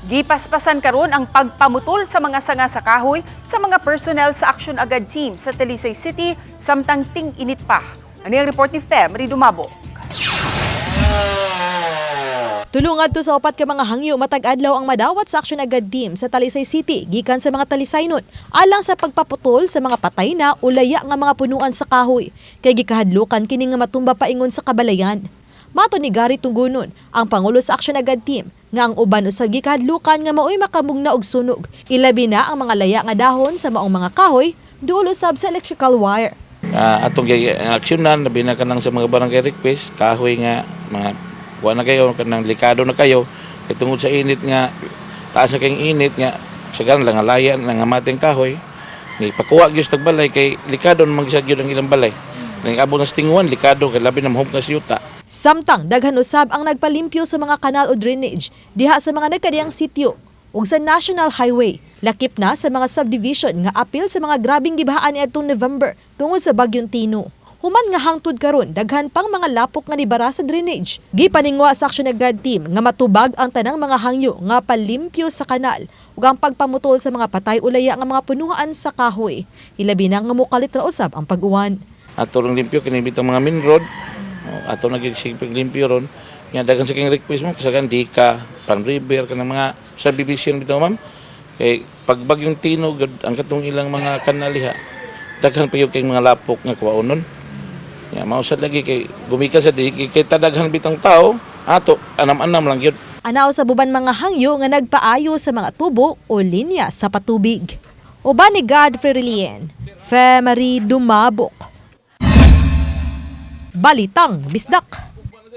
Gipaspasan karon ang pagpamutol sa mga sanga sa kahoy sa mga personnel sa Aksyon Agad team sa Talisay City samtang ting-init pa. Ano ang report ni Fem Ridumabo? Tulungad to sa upat ka mga hangyo matag adlaw ang madawat sa Aksyon Agad team sa Talisay City gikan sa mga Talisaynon alang sa pagpaputol sa mga patay na o laya nga mga punuan sa kahoy kay gikahadlukan kini nga matumba paingon sa kabalayan. Mato ni Gary Tunggunon, ang pangulo sa Aksyon Agad team, nga ang uban usab gikahadlukan nga maoy makamugna og sunog. Ilabi na ang mga laya nga dahon sa maong mga kahoy, duol usab sa electrical wire. Atong aksyonan labi na kanang sa mga barangay request kahoy nga mga wa na kayo, kanang likado na kayo kay tungod sa init nga taas na kayong init nga sagaran lang alayan lang nga kahoy ni pakuha gyud sa balay kay likado na man gyud ang ilang balay ning abot na sa tinguan, likado kay labi na mahub nga siyuta. Samtang daghan usab ang nagpalimpyo sa mga kanal o drainage diha sa mga nagkadiyang sitio ug sa National Highway. Lakip na sa mga subdivision nga apil sa mga grabing gibahaan niadtong November tungod sa bagyong Tino. Human nga hangtod karon daghan pang mga lapok nga nibara sa drainage. Gipaningwa sa Aksyon Agad team nga matubag ang tanang mga hangyo nga palimpyo sa kanal ug ang pagpamutol sa mga patay o laya nga mga punuan sa kahoy. Hilabi na nga mokalit ra usab ang pag-uwan. Ato rong limpyo kini bitang mga main road. Oh, ato nagsigpig limpyo ron nga daghan sa king request mo kasagan Dika, Pan River, kanang mga subdivision bitaw, ma'am, kay pag bagyong Tino gud, ang katong ilang mga kanaliha daghan pa gyud kay mga lapok nga kuwaonon. Ya mao sad lagi kay gumikan sa di kay tadaghan bitang tao ato anam-anam lang gyud. Anaw sa buban mga hangyo nga nagpaayo sa mga tubo o linya sa patubig. Uban ni Godfrey Relien, Femery Dumabok. Balitang Bisdak.